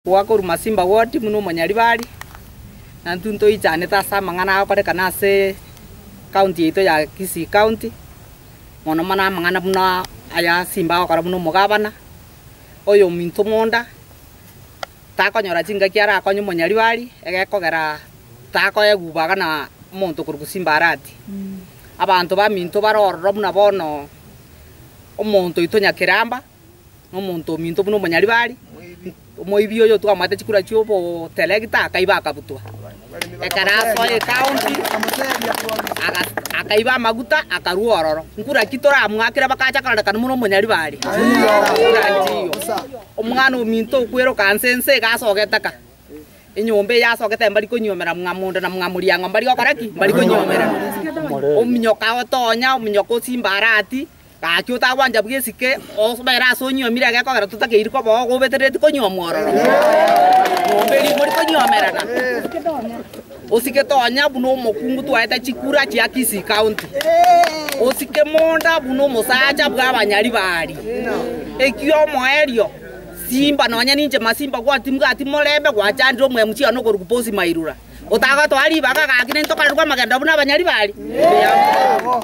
Goakorwa Masimba Ward buna omonyaribari, na intwe ntoichanete ase amang'ana agokorekana ase county yaito ya Kisii County, mono mono amang'ana buna aya Simba agokora buna omogabana, oyominto monda, takonyora chingaki arakonye omonyaribari, egekogera takoegwa ibaga na omonto okorokwa Simba Arati. Abanto baminto bare ororo buna bono omonto oito Nyakeramba. nomonto ominto buna omonyaribari, omoibi oyo twamoete chikura chi'oboteregita akaiba akabutwa. Ekero asoa ecounty, aga- akaiba amaguta akarua ororo. Nkura ki toramoakere bakacha kororekana buna omonyaribari? Nkura nchiyo. Omwana ominto okweroka nse nse iga asogete ka, enyomba eye asogete mbari konyiomera mwa monda na mwa moriango mbari gokora ki? Mbari konyiomerana. Ominyoka otonya, ominyoka osimba arati. Gaki otagwancha bw'esike, osobere ase onyiomire egekogera totakeiri koba oo obeterereti konyiomwa ororo. Nyomba eria mori konyiomerana. Osike tonya buna omokungu twaete chikura chia Kisii County. Osike monda buna omosacha bw'abanyaribari. Ekio omoerio, simba nonya ninche masimba gwatimgati morembe gwachandire omo MC one okorokwa Bosi Mairura. Otagotoa ribaga gaki nintokorerwe amagendo buna abanyaribari. Mbuya mono.